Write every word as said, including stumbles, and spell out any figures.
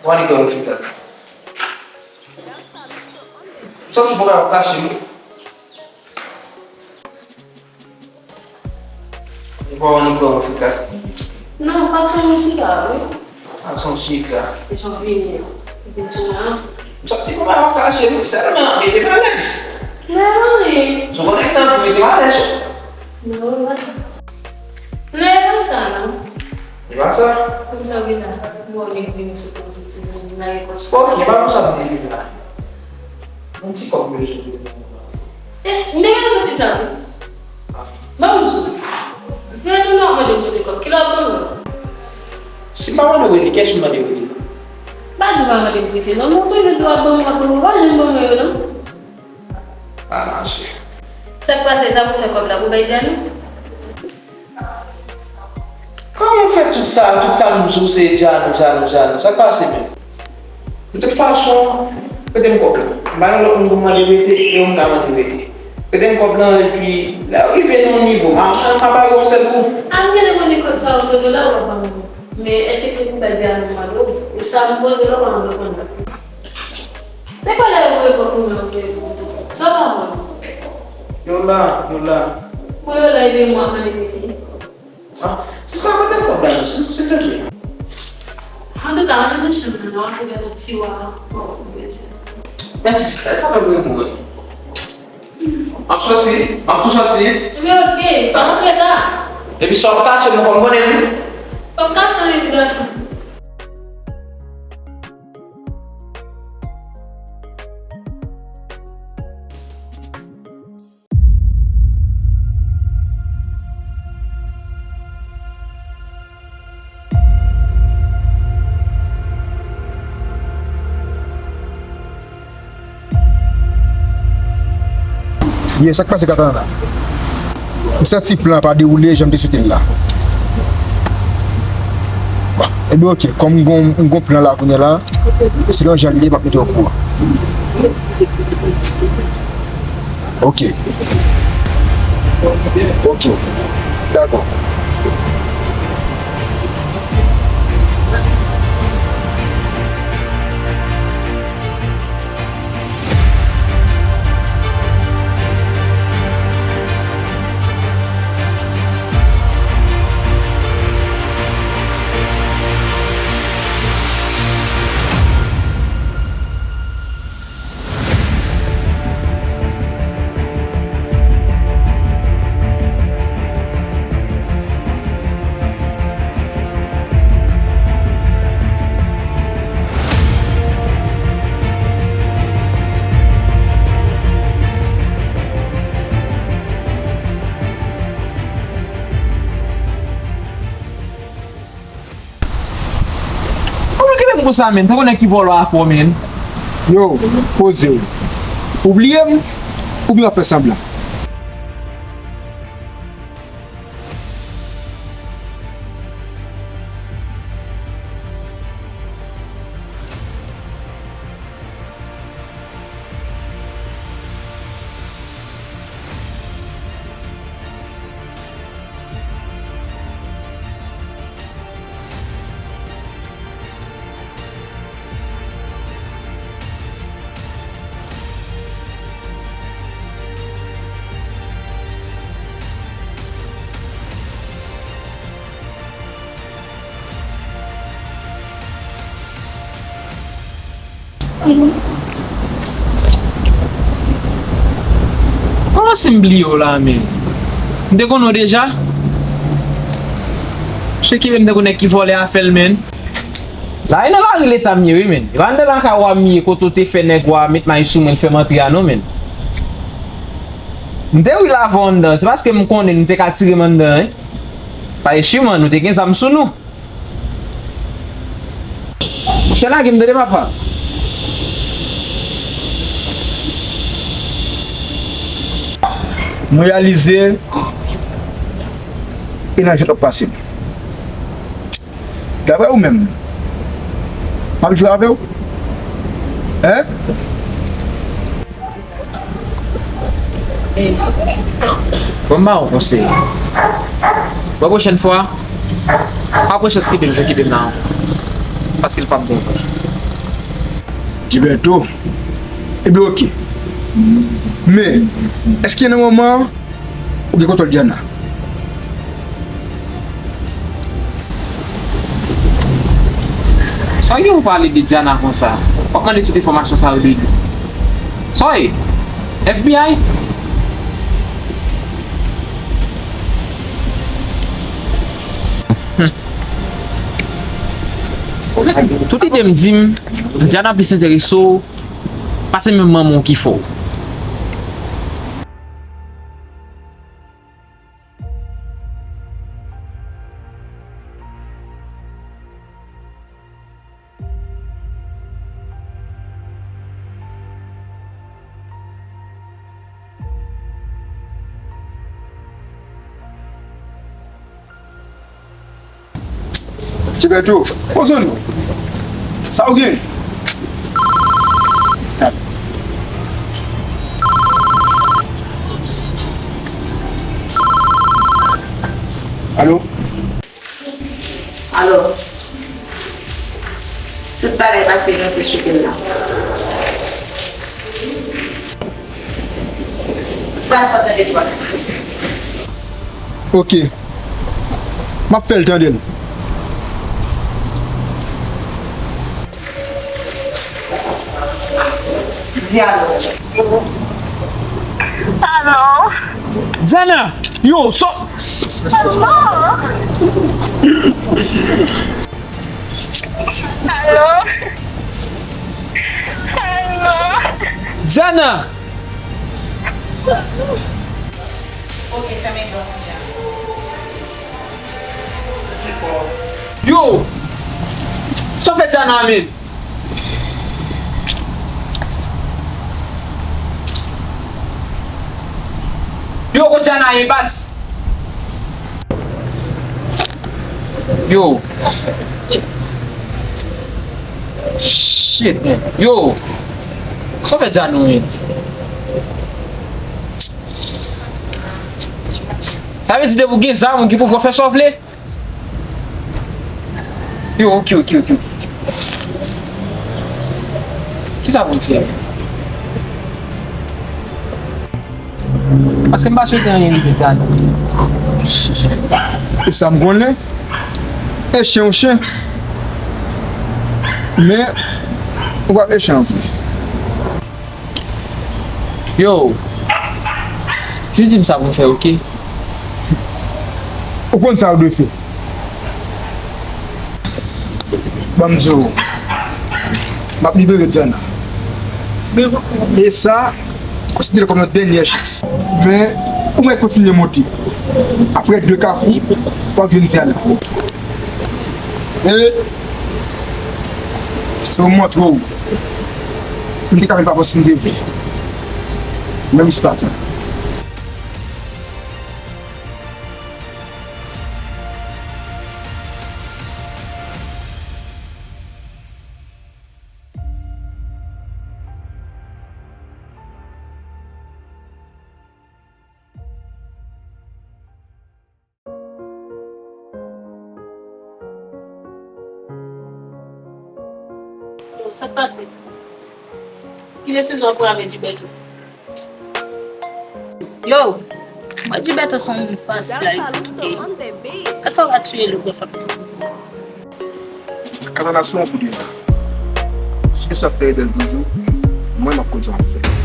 Bon, annik wè Rafika. M santi pou w ap kache m. Bon, annik wè Rafika. Non, pa sou yon chita, wi. Pa sou yon chita. E jan vini an. Vin sou mwen an. M santi pou w ap kache m, sèlman mete m alèz. Non, non, li. Sou konnen nan pou mete m alèz. Non, non. Non, e pa sa, non. E pa sa? Konsa w gen la, mwen nèg vini sou kote ti moun nan lekòl. Bon, ok, pa konsa m te vin la. Yon ti kòb m bezwen pou te ban mwen. Es, m te gentan santi sa, wi. Ban m di w. Gen lè tou nan w mande m pote kòb. Kilè w ap ban mwen? Si m pa mande w prete, kiyès m mande prete? M pa di w pa mande m prete, non. Mwen toujou di w ap ban mwen, w ap ban mwen. W pa janm ban mwen yo, non. Pa mache. Sa k pase, sa pou fè kòb la pou bay Djanou? Kòman w fè tout sa, tout sa m di w se Djanou, Djanou, Djanou? Sa k pase menm? De tout fason, prete m kòb la. M pa gen lòt moun pou m mande prete, e ou m ka mande prete. Prete m kòb la, epi lè w rive nan yon nivo, m a, m a ba w yon sèl kou. A, m genlè konnen kòb sa w poze la, w ap ban mwen. Men èske se pou bay Djanou m mande w? E sa m poze la, w pa antre konn la. Se pa lè yo voye kòb pou mwen, yo voye pou mwen. Sa w pa konn. Yo la, yo la. Bon, yo la, epi mwen ap mande prete. Ah, se sa, kote kòb la, non, silvouplè. Antouka, antre nan chanm nan, nou ap gade nan tiwa. Mèsi, sista, sa pa vre mwen. M ap soti, m ap tou soti. Ebyen, oke, pa antre ta. Epi sa w ap kache m, ou konn konnen m. Fò m kache anyen, ti gason. Ye, sa k pase Katana la? M santi plan an pa dewoule jan m te swete l la. Bon, ebyen, oke, kòm m gon, m gon plan la kounye a la, selon jan l ye, m ap mete w okouran. Oke. Oke. Dakò. Konsa, menn, tankou nèg ki vòlò a fè w, menn. Yo, poze w. Ou bliye m? Oubyen w ap fè sanblan? Kòman si m bliye w la, men? M te konnen w deja? Che kenbe m tankou nèg ki vòlè afè l, men. La, e nan lari leta m ye, wi, men. E pa anndan lakay w a m ye, kote w te fè nèg w a met may sou mwen, l fè m antre a, non, men. M te wi la avè w anndan, se paske m konnen nou te ka tire m anndan, wi. Paske siman, nou te gen zam sou nou. Monchè, lage m tande, papa. M reyalize e nan jwèt w ap pase m. Daprè ou menm, m ap jwe avè w? Hein? Bon, m ba w konsèy. Bon, pwochèn fwa, pa pran chans kenbe m jan w kenbe m la ankò. Paske l p ap bon. Gilberto, ebyen, oke. Men, èske nan moman an, ou gen kontwòl Diana? Sa gen pou pale de Diana konsa? W ap mande tout enfòmasyon sa yo de li? Sa w ye? F B I? Tout ide m di m, Diana plis enterese w pase menm manman w ki fè w. Ti Pètwo, poze w non. Sa w gen? Alo? Alo? Tout bagay pase jan w te swete l la. Pral fè w tande pwòp. Ok. M ap fè l tande l. Di alo. Alo. Diana, yo, so. Alo. Alo. Alo. Diana. Ok, fèmen dò kounye a. Yo! Sa w fè Diana a menm? Yo, kote Diana ye, baz? Yo. Shit, man. Yo. Sa w fè Diana menm? Sa vle di depi w gen zam, ou gen pouvwa fè sa w vle? Yo, ok, ok, ok, ok. Kisa pou m fè? Paske m pa swete anyen rive Diana. E sa m konnen. E chen w chen. Men, ou p ap e chen an vre. Yo, jis di m sa pou m fè, ok? Ou konn sa w dwe fè. Ban m di w, m ap libere Diana. E sa, konsidere kòm yon dènyè chans. Men, ou mèt kontinye monte. Apre de kafou, w ap jwenn Diana. E Se pou m montre w. M te ka menm pa panse m te vle. Menm si pa vle. Yo, sa k pase? Ki desizyon w pran avèk Gilberto? Yo, mwen Gilberto se yon moun fasil a egzekite. Katana va tiye l ou bwè fap. Katana se yon kou de la. Si sa fè Edel toujou, mwen m ap konn sa m ap fè.